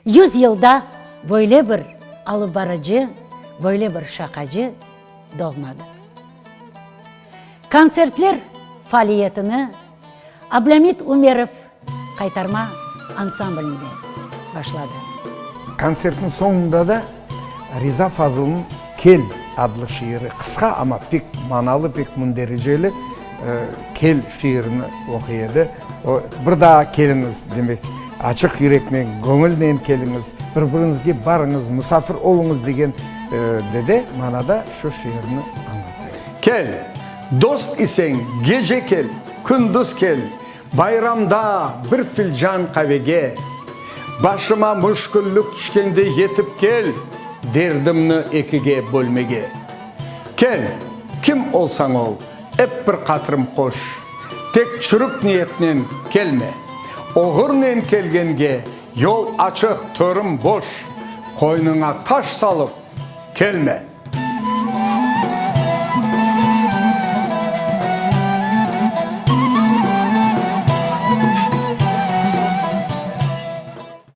Yüzyılda böyle bir alıp barıcı, böyle bir şaqacı doğmadı. Kontsertler faaliyetini Ablâmit Ümerov Qaytarma ansamblinde başladı. Kontsertniñ soñunda da Riza Fazılnıñ Kel adlı şiiri, qısqa, amma pek manalı, pek mündericeli Kel şiirini oquy edi. O, bir daa keliñiz, demek, açıq yüreknen, göñülnen keliñiz, bir-biriñizge barıñız, musafir oluñız degen de manada şu şiirini añlata edi. Kel, dost iseñ, gece kel, kündüz kel, Bayramda bir filcan qavege. Başıma müşküllik tüşkende yetip kel, derdimni ekige bölmege. Kel, kim olsañ ol, ep bir qatırım qoş. Tek çürük niyetnen kelme. Oğurnen kelgenge yol açıq, törüm boş. Qoynıña taş salıp kelme.